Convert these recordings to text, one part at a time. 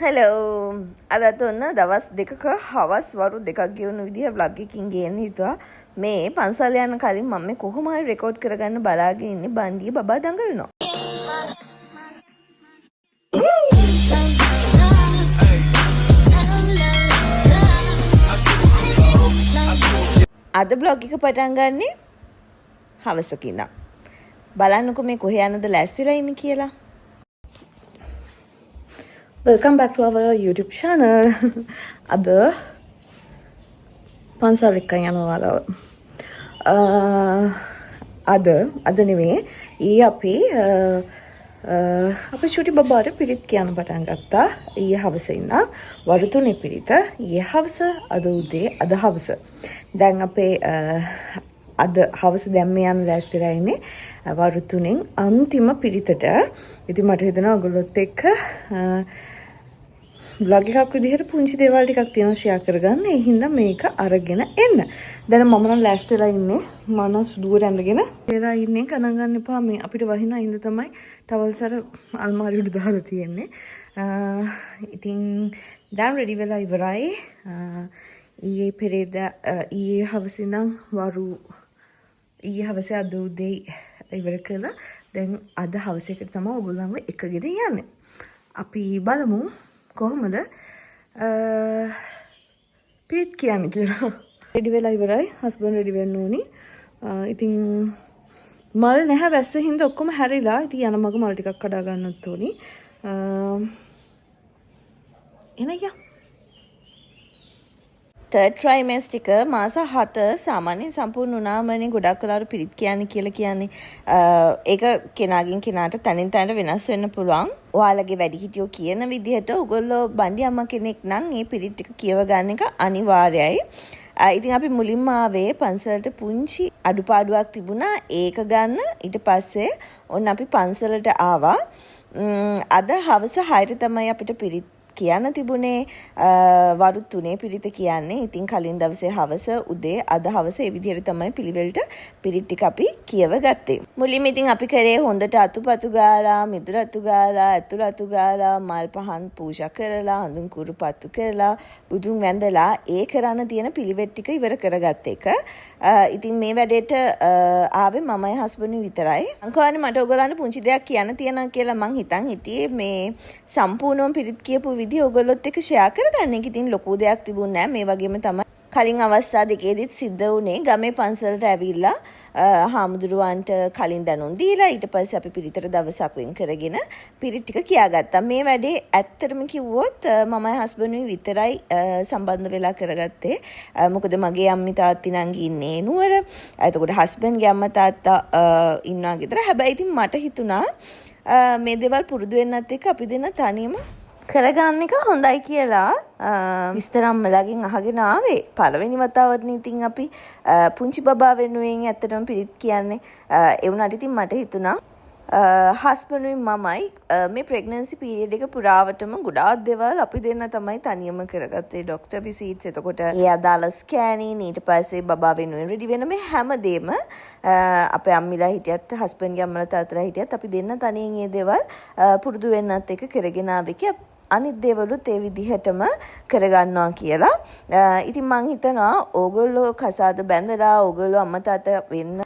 Hello, අදත් ඔන්න දවස් දෙකක හවස් වරු දෙකක් ගෙවුණු විදිහ ව්ලොග් එකකින් ගේන්න හිතුවා. මේ පන්සල් යන කලින් මම මේ කොහොම හරි රෙකෝඩ් කරගන්න බලාගෙන ඉන්නේ. බණ්ඩිය බබා දඟලනවා. අද බ්ලොග් එක පටන් ගන්නෙ හවසක ඉඳන්. බලන්නකෝ මේ කොහේ යන්නද ලෑස්තිලා ඉන්නේ කියලා. Welcome back to our YouTube channel. අද පන්සල් එක්කන් යනවා ඔයාලව. අද අද නෙමේ, ඊයේ අපි අපේ චුටි බබාට පිරිත් කියන්න පටන් ගත්තා. ඊයේ හවස ඉඳන් වරු තුනේ පිරිත. ඊයේ හවස, අද උදේ, අද හවස. දැන් අපේ අද හවස දැන් මේ යන ලෑස්තිලා ඉන්නේ වරු තුනෙන් අන්තිම පිරිතට. ඉතින් මට හිතෙනවා ඔයගොල්ලොත් එක්ක ව්ලොග් එකක් විදිහට පුංචි දේවල් ටිකක් තියෙනවා ෂෙයා කරගන්න. ඒ හින්දා මේක අරගෙන එන්න. දැන් මම නම් ලෑස්ති වෙලා ඉන්නේ. මම නම් සුදුවට ඇඳගෙන වෙලා ඉන්නේ. ගණන් ගන්න එපා, මේ අපිට වහින හින්දා තමයි ටවල් සර අල්මාරි උඩ දාලා තියෙන්නේ. ඉතින් දැන් රෙඩි වෙලා ඉවරයි. ඊයේ පෙරේදා, ඊයේ හවස ඉඳන් වරු, ඊයේ හවසේ අද උදේ ඉවර කළා. දැන් අද හවස එකට තමයි ඔයගොල්ලන්ව එකගෙන යන්නේ. අපි බලමු කොහොමද පිරිත් කියන්නේ කියලා. රෙඩි වෙලා ඉවරයි. හස්බන්ඩ් රෙඩි වෙන්න ඕනි. ඉතින් මල් නැහැ, වැස්ස හින්දා ඔක්කොම හැරිලා. ඉතින් යන මග මල් ටිකක් කඩා ගන්නත් ඕනි. එන යා. තර්ඩ් ට්‍රයිමෙස්ටර් එක මාස 7 සාමාන්‍යයෙන් සම්පූර්ණ වුණාමනේ ගොඩක් වෙලාවට පිරිත් කියන්නේ කියලා කියන්නේ. ඒක කෙනාගෙන් කෙනාට තැනින් තැනට වෙනස් වෙන්න පුළුවන්. ඔයාලගේ වැඩිහිටියෝ කියන විදිහට ඔයගොල්ලෝ බණ්ඩි අම්මා කෙනෙක් නම් ඒ පිරිත් ටික කියව ගන්න එක අනිවාර්යයි. ඉතින් අපි මුලින්ම ආවේ පන්සලට, පුංචි අඩුපාඩුවක් තිබුණා ඒක ගන්න. ඊට පස්සේ ඔන්න අපි පන්සලට ආවා. අද හවස 6ට තමයි අපිට පිරිත් කියන්න තිබුණේ, වරු තුනේ පිරිත කියන්නේ. ඉතින් කලින් දවසේ හවස, උදේ, අද හවස ඒ විදිහට තමයි පිළිවෙලට පිරිත් ටික අපි කියව ගත්තේ. මුලින්ම ඉතින් අපි කරේ හොඳට අතුපතු ගාලා, මිදුල අතු ගාලා, ඇතුළ අතු ගාලා, මල් පහන් පූජා කරලා, හඳුන් කුරු පත්තු කරලා, බුදුන් වැඳලා ඒ කරන්න තියෙන පිළිවෙත් ටික ඉවර කරගත්ත එක. ඉතින් මේ වැඩේට ආවේ මමයි හස්බන්ඩ් විතරයි. අංකවානේ මට ඔයගොල්ලන්ට පුංචි දෙයක් කියන්න තියෙනවා කියලා මං හිතන් හිටියේ, මේ සම්පූර්ණවම පිරිත් කියපු විදිහ ඔයගොල්ලොත් එක්ක ෂෙයා කරගන්න එක. ඉතින් ලොකු දෙයක් තිබුණේ නෑ. මේ වගේම තමයි කලින් අවස්ථා දෙකේදීත් සිද්ධ වුණේ. ගමේ පන්සලට ඇවිල්ලා හාමුදුරුවන්ට කලින් දැනුම් දීලා ඊට පස්සේ අපි පිරිතට දවසක් වෙන් කරගෙන පිරිත් ටික කියාගත්තා. මේ වැඩේ ඇත්තටම කිව්වොත් මමයි හස්බන්ඩුයි විතරයි සම්බන්ධ වෙලා කරගත්තේ. මොකද මගේ අම්මි තාත්ති නංගි ඉන්නේ නුවර. එතකොට හස්බන්ඩ්ගේ අම්මා තාත්තා ඉන්නවා ගෙදර. හැබැයි ඉතින් මට හිතුණා මේ දේවල් පුරුදු වෙන්නත් එක්ක අපි දෙන්න තනියම කරගන්න එක හොඳයි කියලා. විස්තර අම්මලාගෙන් අහගෙන ආවේ. පළවෙනි වතාවටනේ ඉතින් අපි පුංචි බබා වෙනුවෙන් ඇත්තටම පිරිත් කියන්නේ. ඒ වුණාට ඉතින් මට හිතුණා හස්බන්ඩුයි මමයි මේ ප්‍රෙග්නන්සි පීරියඩ් එක පුරාවටම ගොඩාක් දේවල් අපි දෙන්න තමයි තනියම කරගත්තේ. ඩොක්ටර් විසිට්ස්, එතකොට ඒ අදාළ ස්කෑනින්, ඊට පස්සේ බබා වෙනුවෙන් රෙඩි වෙන මේ හැම දේම අපේ අම්මිලා හිටියත්, හස්බන්ඩ්ගේ අම්මලා තාත්තලා හිටියත් අපි දෙන්න තනියෙන් මේ දේවල් පුරුදු වෙන්නත් එක්ක කරගෙන ආවේ කිය අනිත් දේවලුත් ඒ විදිහටම කරගන්නවා කියලා. ඉතින් මං හිතනවා ඕගොල්ලෝ කසාද බැඳලා ඕගොල්ලෝ අම්මා තාත්තා වෙන්න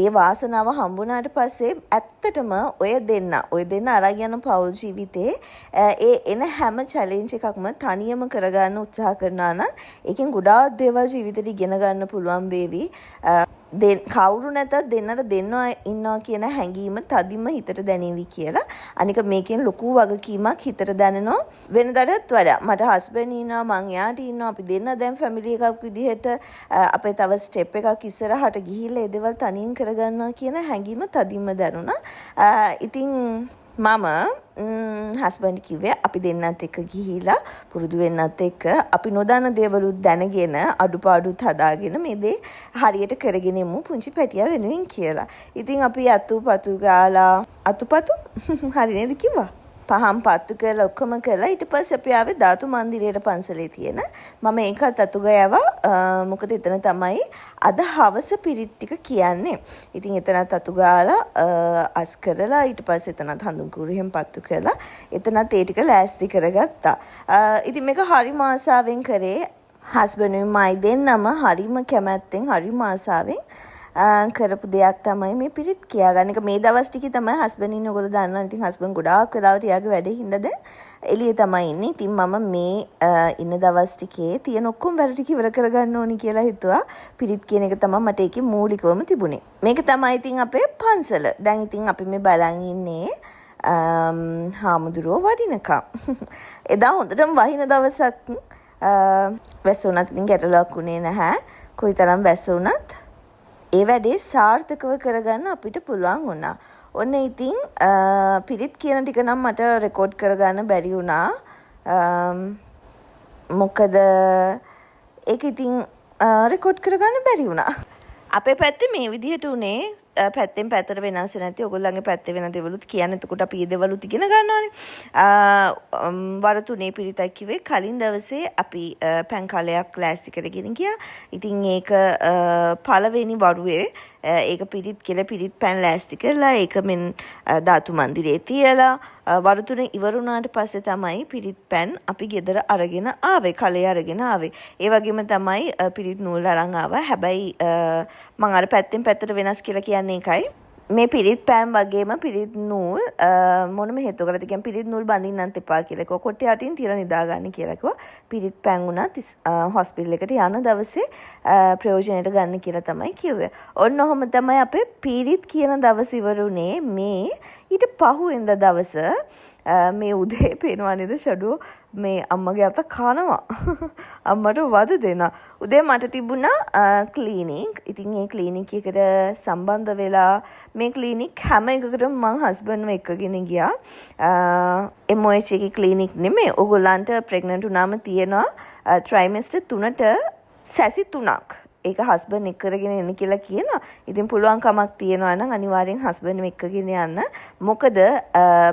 ඒ වාසනාව හම්බුනාට පස්සේ ඇත්තටම ඔය දෙන්න අරන් යන පවුල් ජීවිතේ ඒ එන හැම චැලෙන්ජ් එකක්ම තනියම කරගන්න උත්සාහ කරනවා නම් ඒකෙන් ගොඩාක් දේවල් ජීවිතේට ඉගෙන ගන්න පුළුවන් වේවි. කවුරු නැතත් දෙන්නට දෙන්නවා ඉන්නවා කියන හැඟීම තදින්ම හිතට දැනේවි කියලා. අනික මේකෙන් ලොකු වගකීමක් හිතට දැනෙනවා වෙනදටත් වඩා. මට හස්බන්ඩ් ඉන්නවා, මං එයාට ඉන්නවා, අපි දෙන්න දැන් ෆැමිලි එකක් විදිහට අපේ තව ස්ටෙප් එකක් ඉස්සරහට ගිහිල්ලා ඒ දේවල් තනියෙන් කරගන්නවා කියන හැඟීම තදින්ම දැනුණා. ඉතින් මම හස්බන්ඩ් කිව්වේ අපි දෙන්නත් එක්ක ගිහිලා පුරුදු වෙන්නත් එක්ක අපි නොදන්න දේවලුත් දැනගෙන අඩුපාඩුත් හදාගෙන මේ දේ හරියට කරගෙන යමු පුංචි පැටියා වෙනුවෙන් කියලා. ඉතින් අපි අතුපතු ගාලා, අතුපතු හරි නේද කිව්වා? පහන් පත්තු කරලා ඔක්කොම කරලා ඊට පස්සේ අපි ආවේ ධාතු මන්දිරයට, පන්සලේ තියෙන. මම ඒකත් අතු ගෑවා. මොකද එතන තමයි අද හවස පිරිත් ටික කියන්නේ. ඉතින් එතනත් අතු ගාලා අස් කරලා, ඊට පස්සේ එතනත් හඳුන් කූරු එහෙම පත්තු කරලා, එතනත් ඒ ටික ලෑස්ති කරගත්තා. ඉතින් මේක හරිම ආසාවෙන් කරේ. හස්බන්ඩුයි මයි දෙන්නම හරිම කැමැත්තෙන්, හරිම ආසාවෙන් කරපු දෙයක් තමයි මේ පිරිත් කියාගන්න එක. මේ දවස් ටිකේ තමයි හස්බන්ඩ් ඉන්නේ. ඔයගොල්ලෝ දන්නවා. ඉතින් හස්බන්ඩ් ගොඩාක් වෙලාවට එයාගේ වැඩේ හින්දා දැන් එළියේ තමයි ඉන්නේ. ඉතින් මම මේ ඉන්න දවස් ටිකේ තියෙන ඔක්කොම වැඩ ටික ඉවර කරගන්න ඕනි කියලා හිතුවා. පිරිත් කියන එක තමයි මට ඒකේ මූලිකවම තිබුණේ. මේක තමයි ඉතින් අපේ පන්සල. දැන් ඉතින් අපි මේ බලන් ඉන්නේ හාමුදුරුවෝ වඩිනකම්. එදා හොඳටම වහින දවසක්. වැස්ස වුණත් ඉතින් ගැටලුවක් වුණේ නැහැ. කොයිතරම් වැස්ස වුණත් ඒ වැඩේ සාර්ථකව කරගන්න අපිට පුළුවන් වුණා. ඔන්න ඉතින් පිරිත් කියන ටික නම් මට රෙකෝඩ් කරගන්න බැරි වුණා. මොකද ඒක ඉතින් රෙකෝඩ් කරගන්න බැරි වුණා. අපේ පැත්තේ මේ විදිහට උනේ. පැත්තෙන් පැත්තට වෙනස් වෙන්නේ නැති, ඔයගොල්ලන්ගේ පැත්තේ වෙන දේවලුත් කියන්න. එතකොට අපි ඒ දේවලුත් ඉගෙන ගන්නවානේ. වර තුනේ පිරිතක් කිව්වේ. කලින් දවසේ අපි පැන් කලයක් ලෑස්ති කරගෙන ගියා. ඉතින් ඒක පළවෙනි වරුවේ ඒක පිරිත් කියලා පිරිත් පැන් ලෑස්ති කරලා, ඒක මෙන් ධාතු මන්දිරේ තියලා, වර තුන ඉවර වුණාට පස්සේ තමයි පිරිත් පැන් අපි ගෙදර අරගෙන ආවේ, කලේ අරගෙන ආවේ. ඒ වගේම තමයි පිරිත් නූල් අරන් ආවා. හැබැයි මං අර පැත්තෙන් පැත්තට වෙනස් කියලා කියන්නේ ඒකයි. මේ පිරිත් පෑන් වගේම පිරිත් නූල් මොනම හේතුවකටද කියන්නේ පිරිත් නූල් බඳින්නත් එපා කියලා කිව්වා. කොට්ටේ යටින් තියලා නිදා ගන්න කියලා කිව්වා. පිරිත් පෑන් වුණත් හොස්පිටල් එකට යන දවසේ ප්‍රයෝජනයට ගන්න කියලා තමයි කිව්වේ. ඔන්න ඔහොම තමයි අපේ පිරිත් කියන දවස ඉවර වුණේ. මේ ඊට පහුවෙන්ද දවස මේ උදේ පේනවා නේද ෂඩුව මේ අම්මගේ අත කනවා. අම්මට වද දෙනවා. උදේ මට තිබුණා ක්ලිනික්. ඉතින් ඒ ක්ලිනික් එකට සම්බන්ධ වෙලා, මේ ක්ලිනික් හැම එකකටම මං හස්බන්ඩ්ව එක්කගෙන ගියා. MOH එකේ ක්ලිනික් නෙමෙයි. ඔයගොල්ලන්ට ප්‍රෙග්නන්ට් වුණාම තියෙනවා ට්‍රයිමෙස්ටර් තුනට සැසි තුනක්. ඒක හස්බන්ඩ් එක්ක කරගෙන එන්න කියලා කියනවා. ඉතින් පුළුවන් කමක් තියෙනවා නම් අනිවාර්යෙන් හස්බන්ඩ් එක්කගෙන යන්න. මොකද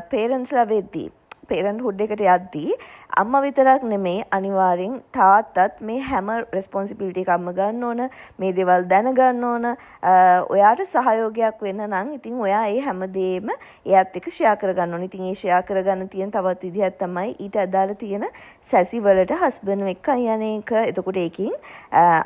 පේරන්ට්ස්ලා වෙද්දී, පේරන්ට්හුඩ් එකට යද්දී අම්මා විතරක් නෙමෙයි, අනිවාර්යෙන් තාත්තත් මේ හැම රෙස්පොන්සිබිලිටි එකක්ම ගන්න ඕන. මේ දේවල් දැනගන්න ඕන. ඔයාට සහයෝගයක් වෙන්න නම් ඉතින් ඔයා ඒ හැම දේම එයාත් එක්ක ෂෙයා කරගන්න ඕන. ඉතින් ඒ ෂෙයා කරගන්න තියෙන තවත් විදිහක් තමයි ඊට අදාළ තියෙන සැසි වලට හස්බන්ඩ් එක්ක යන එක. එතකොට ඒකින්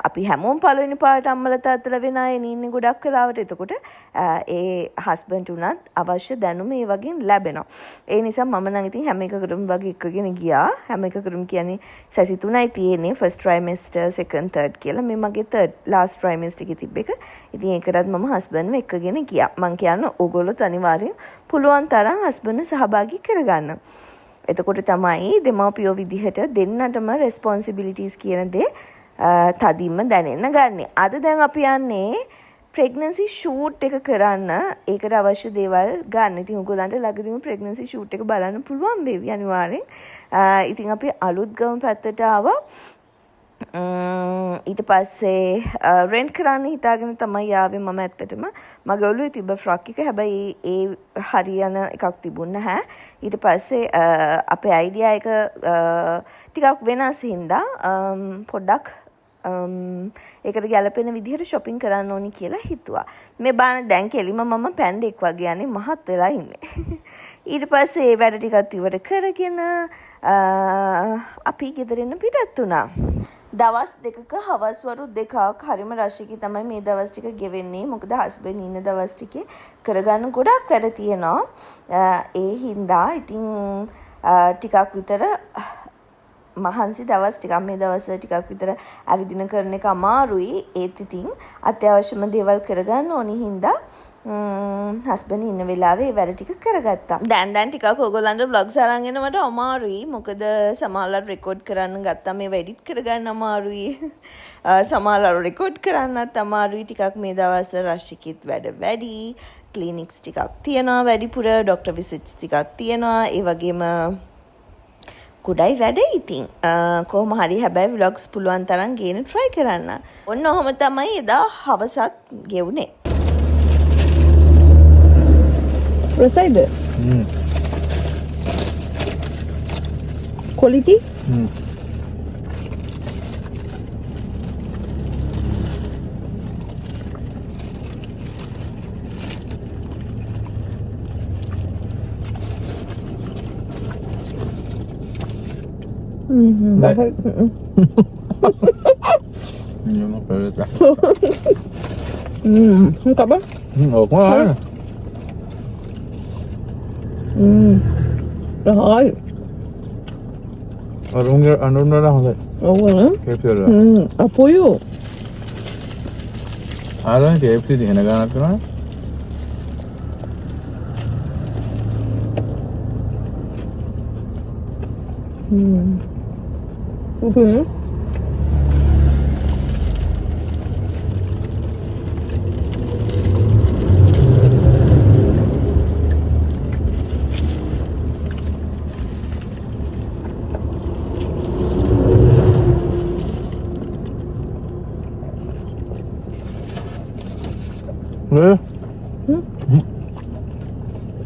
අපි හැමෝම පළවෙනි පාරට අම්මලා තාත්තලා වෙන අය ඉන්නේ ගොඩක් වෙලාවට. එතකොට ඒ හස්බන්ඩ් උනත් අවශ්‍ය දැනුම ඒ වගේ ලැබෙනවා. ඒ නිසා මම නම් ඉතින් හැම එකකටම වගේ එක්කගෙන ගියා. හැම එකකටම කියන්නේ සැසි තුනයි තියෙන්නේ, ෆස්ට් ට්‍රයිමෙස්ටර්, සෙකන්ඩ්, තර්ඩ් කියලා. මේ මගේ තර්ඩ් ලාස්ට් ට්‍රයිමෙස්ටර් එකේ තිබ්බ එක. ඉතින් ඒකටත් මම හස්බන්ඩ්ව එක්කගෙන ගියා. මං කියන්නේ ඕගොල්ලොත් අනිවාර්යෙන් පුළුවන් තරම් හස්බන්ඩ්ව සහභාගී කරගන්න. එතකොට තමයි දෙමව්පියෝ විදිහට දෙන්නටම රෙස්පොන්සිබිලිටීස් කියන දේ තදින්ම දැනෙන්න ගන්නෙ. අද දැන් අපි යන්නේ ප්‍රෙග්නන්සි ෂූට් එක කරන්න, ඒකට අවශ්‍ය දේවල් ගන්න. ඉතින් ඔයගොල්ලන්ට ළඟදීම ප්‍රෙග්නන්සි ෂූට් එක බලන්න පුළුවන් වේවි අනිවාර්යෙන්. ඉතින් අපි අලුත්ගම පැත්තට ආවා. ඊට පස්සේ රෙන්ට් කරන්න හිතාගෙන තමයි ආවේ මම ඇත්තටම. මගේ ඔළුවේ තිබ්බ ෆ්‍රොක් එක. හැබැයි ඒ හරියන එකක් තිබුණ නැහැ. ඊට පස්සේ අපේ අයිඩියා එක ටිකක් වෙනස් හින්දා පොඩ්ඩක් ඒකට ගැලපෙන විදිහට ෂොපින් කරන්න ඕනි කියලා හිතුවා. මේ බලන්න, දැන් කෙලිම මම පැන්ඩෙක් වගේ යන්නේ, මහත් වෙලා ඉන්නේ. ඊට පස්සේ ඒ වැඩ ටිකත් ඉවර කරගෙන අපි ගෙදර එන්න පිටත් වුණා. දවස් 2ක හවස් වරු 2ක් හරිම රෂ් එකේ තමයි මේ දවස් ටික ගෙවෙන්නේ. මොකද හස්බන්ඩ් ඉන්න දවස් ටිකේ කරගන්න ගොඩක් වැඩ තියෙනවා. ඒ හින්දා ඉතින් ටිකක් විතර මහන්සි දවස් ටිකක් මේ දවස්වල. ටිකක් විතර ඇවිදින කරන එක අමාරුයි. ඒත් ඉතින් අත්‍යවශ්‍යම දේවල් කරගන්න ඕනි හින්දා හස්බන්ඩ් ඉන්න වෙලාවේ ඒ වැඩ ටික කරගත්තා. දැන් දැන් ටිකක් ඔයගොල්ලන්ට ව්ලොග්ස් අරන් එන්න මට අමාරුයි. මොකද සමහරවල් රෙකෝඩ් කරන්න ගත්තම ඒවා එඩිට් කරගන්න අමාරුයි. සමහරවල් රෙකෝඩ් කරන්නත් අමාරුයි. ටිකක් මේ දවස්වල රෂ් එකෙත් වැඩ වැඩි. ක්ලිනික්ස් ටිකක් තියෙනවා වැඩිපුර, ඩොක්ටර් විසිට්ස් ටිකක් තියෙනවා. ඒ වගේම ගොඩයි වැඩ ඉතින්. කොහොම හරි හැබැයි ව්ලොග්ස් පුළුවන් තරම් ගේන try කරන්න. ඔන්න ඔහොම තමයි එදා හවසත් ගෙවුනේ. රසයිද? Quality? Lengkap ah. Oh, kuat. රහයි. අර උන්ගේ අනුන් වල හොඳයි. ඔව් නේ. KFC වල. අපොයෝ. ආලන් KFC දින ගානක් කරනවා. උපුනේ. නේ?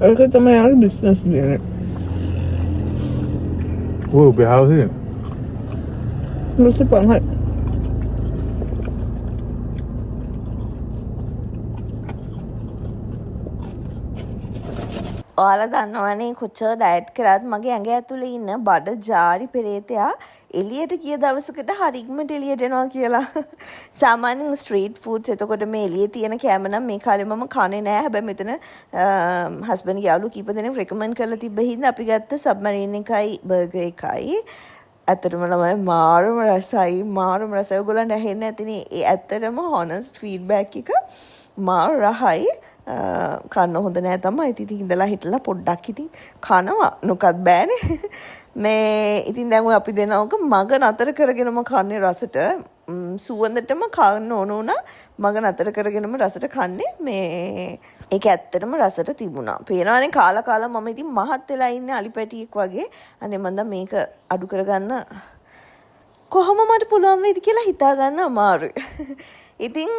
ඒක තමයි යාගේ බිස්නස් දෙන්නේ. ඔය බහවසේ. මුසි පන්හයි. ඔයාලා දන්නවනේ කොච්චර ඩයට් කරත් මගේ ඇඟ ඇතුලේ ඉන්න බඩ ජාරි පෙරේතයා එළියට ගිය දවසකට හරි ඉක්මනට එළියට එනවා කියලා. සාමාන්‍යයෙන් ස්ට්‍රීට් ෆුඩ්ස් එතකොට මේ එළියේ තියෙන කෑම නම් මේ කාලේ මම කන්නේ නෑ. හැබැයි මෙතන හස්බන්ඩ්ගේ යාළුවෝ කීප දෙනෙක් රෙකමන්ඩ් කරලා තිබ්බ හින්දා අපි ගත්ත සබ්මරීන් එකයි බර්ගර් එකයි. ඇත්තටම ළමයි මාරම රසයි, මාරම රසයි. ඔයගොල්ලන්ට ඇහෙන්නේ නැතිනේ. ඒ ඇත්තටම හොනස්ට් ෆීඩ්බැක් එක මාර රහයි. කන්න හොඳ නෑ තමයි. ඉතින් ඉඳලා හිටලා පොඩ්ඩක් ඉතින් කනවා. නොකත් බෑනේ. මේ ඉතින් දැන් ඔය අපි දෙනා ඔක මග නතර කරගෙනම කන්නේ රසට. සුවඳටම කන්න ඕන වුණා. මග නතර කරගෙනම රසට කන්නේ. මේ ඒක ඇත්තටම රසට තිබුණා. පේනවනේ කාලා කාලා මම ඉතින් මහත් වෙලා ඉන්නේ අලි පැටියෙක් වගේ. අනේ මං දැන් මේක අඩු කරගන්න කොහොම මට පුළුවන් වෙයිද කියලා හිතා ගන්න අමාරුයි. ඉතින්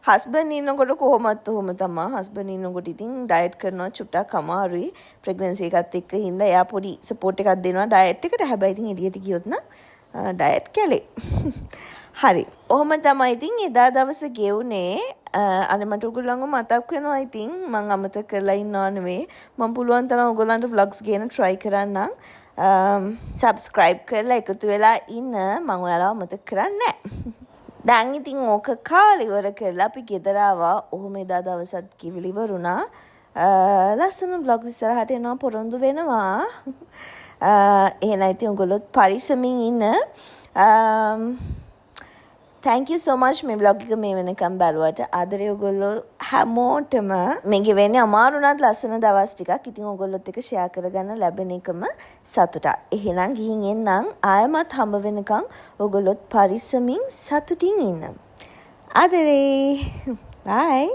හස්බන්ඩ් ඉන්නකොට කොහොමත් ඔහොම තමා. හස්බන්ඩ් ඉන්නකොට ඉතින් ඩයට් කරනවා චුට්ටක් අමාරුයි. ප්‍රෙග්නන්සි එකත් එක්ක හින්දා එයා පොඩි සපෝට් එකක් දෙනවා ඩයට් එකට. හැබැයි ඉතින් එළියට ගියොත් නම් ඩයට් කැලේ. හරි. ඔහොම තමයි ඉතින් එදා දවස ගෙවුනේ. අනේ මට ඔයගොල්ලන්ව මතක් වෙනවා ඉතින් මං අමතක කරලා ඉන්නවා නෙවෙයි. මං පුළුවන් තරම් ඔයගොල්ලන්ට ව්ලොග්ස් ගේන try කරන්නම්. සබ්ස්ක්‍රයිබ් කරලා එකතු වෙලා ඉන්න. මං ඔයාලව අමතක කරන්නේ නෑ. දැන් ඉතින් ඕක කාලා ඉවර කරලා අපි ගෙදර ආවා. ඔහොම එදා දවසත් කිවිලි ඉවරුණා. ලස්සන ව්ලොග්ස් ඉස්සරහට එනවා පොරොන්දු වෙනවා. එහෙනම් ඉතින් ඔයගොල්ලොත් පරිස්සමින් ඉන්න. Thank you so much මේ vlog එක මේ වෙනකම් බැලුවට. ආදරේ ඔයගොල්ලෝ හැමෝටම. මේ ගෙවෙන්නේ අමාරු වුණත් ලස්සන දවස් ටිකක්. ඉතින් ඔයගොල්ලොත් එක්ක ෂෙයා කරගන්න ලැබෙන එකම සතුටක්. එහෙනම් ගිහින් එන්නම්. ආයෙමත් හම්බ වෙනකම් ඔයගොල්ලොත් පරිස්සමින් සතුටින් ඉන්න. ආදරේ. Bye.